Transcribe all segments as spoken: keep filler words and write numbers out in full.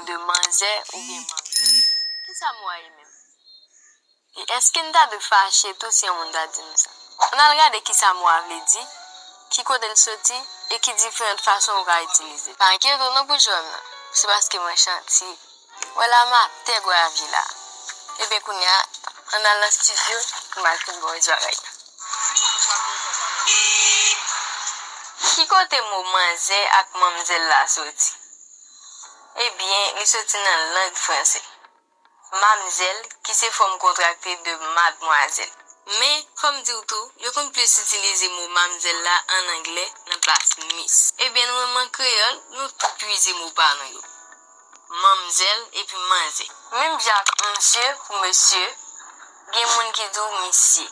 de manzè oubyen manmzèl. Kisa mo a ye menm? E èske n ta dwe fache tou si yon moun ta di nou sa? Ann al gade kisa mo a vle di, ki kote l soti, e ki diferan fason ou ka itilize l. Pa enkyete w non pou jwè m nan, se paske mwen chanti. Wè la m atè gravye la. Ebyen kounye a, ann al nan estidyo pou m al fin ba w rès bagay la. Ki kote mo manzè ak manmzèl la soti? Ebyen, li soti nan lang fransè. Mamzèl, ki se fòm kontrakte de madmwazèl. Men, fò m di w tou, yo konn plis itilize mo mamzèl la ann anglè nan plas miss. Ebyen, nou menm an kreyòl, nou tou pwize mo pa nou yo. Manmzèl epi manzè. Menm jan ak msye pou mesye, gen moun ki di w misye.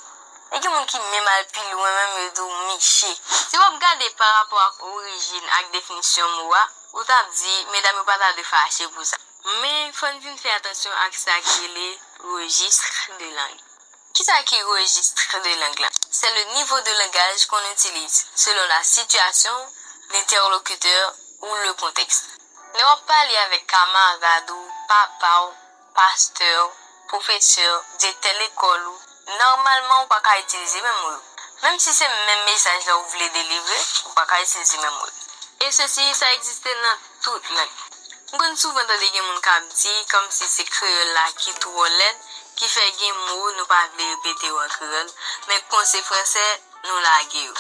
E gen moun ki menm al pi lwen menm, yo di w miche. Si w ap gade pa rapò ak orijin ak definisyon mo a, ou t ap di medam yo pa ta dwe fache pou sa. Men, fò n vin fè atansyon ak sa ki rele registre de langue. Kisa ki registre de langue la? C'est le niveau de langage qu'on utilise selon la situation, l'interlocuteur ou le contexte. Lè w ap pale avèk kamarad ou, papa w, pastè w, pwofesè w, direktè lekòl ou, nòmalman ou pa ka itilize menm mo yo. Menm si se menm mesaj la ou vle delivre, ou pa ka itilize menm mo yo. E sesi, sa egziste nan tout lang. M konn souvan tande gen moun k ap di kòmsi se kreyòl la ki twò lèd, ki fè gen mo nou pa vle repete yo an kreyòl, men kon se fransè, nou lage yo.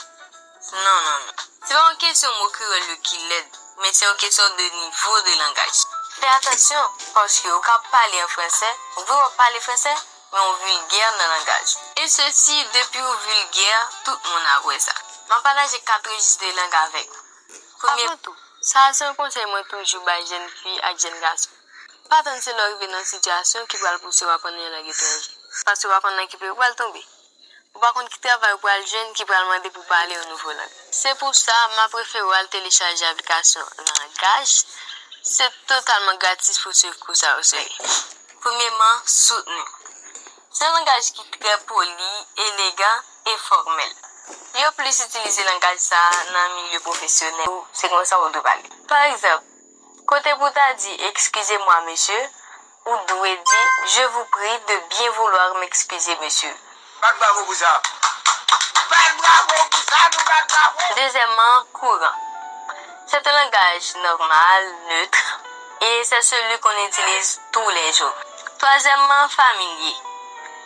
Non, non, non. Se pa yon kesyon mo kreyòl yo ki lèd, men se yon kesyon de nivo de langaj. Fè atansyon, paske ou ka pale an fransè, ou vle w ap pale fransè, men ou vilgè nan langaj ou. E sesi, depi ou vilgè, tout moun ap wè sa. M ap pataje kat rejis de lang avèk ou. Premye. Avan tou, sa a se yon konsèy mwen toujou bay jèn fi ak jèn gason. Pa tann se lè w rive nan sitiyasyon ki pral pouse w aprann yon lang etranje. Paske w pa konn nan ki peyi w pral tonbe. Ou pa konn ki travay ou pral jwenn ki pral mande pou w pale yon nouvo lang. Se pou sa, m a prefere w al telechaje aplikasyon Langaj. Se totalman gratis pou w swiv kou sa yo sere. Premyeman, soutni. Se yon langaj ki trè poli, elegan e fòmèl. Yo plis itilize langaj sa a nan milye pwofesyonèl. Se konsa ou dwe pale. Pa egzanp, kote pou w ta di excusez-moi, monsieur, ou dwe di je vous prie de bien vouloir m'excuser, monsieur. Bat bravo pou sa. Bat bravo pou sa, nou bat bravo. Dezyèmman, kouran. C'est un langage normal, neutre, et c'est celui qu'on utilise tous les jours. Twazyèmman, familye.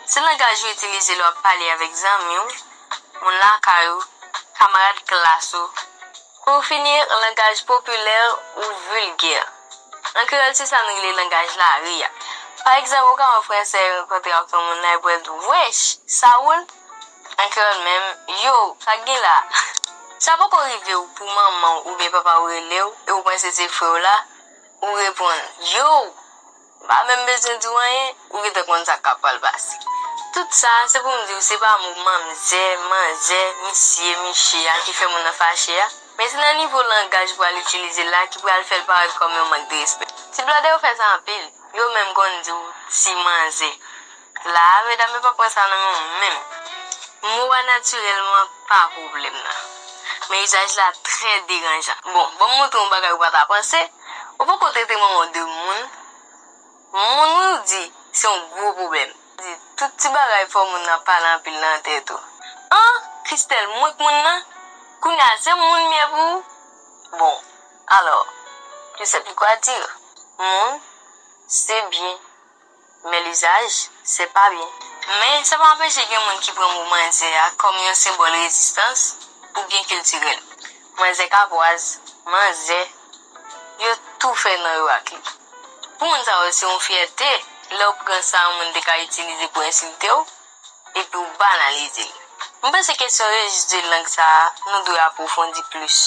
Se langaj ou itilize lè w ap pale avèk zanmi w, moun lakay ou, kamarad klas ou. Pou fini, langaj popilè ou vilgè. An kreyòl, se sa nou rele langaj lari a. Pa egzanp, ou ka wè yon fransè rankontre ak yon moun la, epi w di, "Wesh, sa woul?" An kreyòl menm, "Yo, sa k gen la?" Sa poko rive w pou manman w oubyen papa w rele w, e ou panse se frè w la, ou reponn, "Yo!" M pa menm bezwen di w anyen, ou gentan konn sa k ap pral pase. Tout sa, se pou m di w, se pa mo manmzè, manzè, misye, miche a ki fè moun nan fache a, men se nan nivo langaj ou pral itilize l la ki pral fè l parèt kòm yon mank de respè. Ti blòdè yo fè sa anpil, yo menm konn di w ti manzè. La a, medam yo pa pran sa nan men w menm. Mo a natirèlman pa pwoblèm nan. Men izaj la trè deranjan. Bon, ban m montre w yon bagay ou pa ta panse. Ou poko trete manman w de moun. Moun wi w di, se yon gwo pwoblèm. Di, tout ti bagay fò moun nan pale anpil nan tèt ou. An, Christelle, mwen k moun nan? Kounye a, se moun m ye pou ou? Bon, alors, je sais plus quoi dire. Moun, se byen. Men lizaj, se pa byen. Men, sa pa anpeche gen moun ki pran mo manzè a kòm yon senbòl rezistans oubyen kiltirèl. Manzè kapwaz, manzè, yo tou fè nan yo ak li. Pou moun sa yo, se yon fyète lè w pran sa yon moun te ka itilize pou ensilte w, epi w banalize l. M panse kesyon rejis de lang sa a, nou dwe apwofondi plis.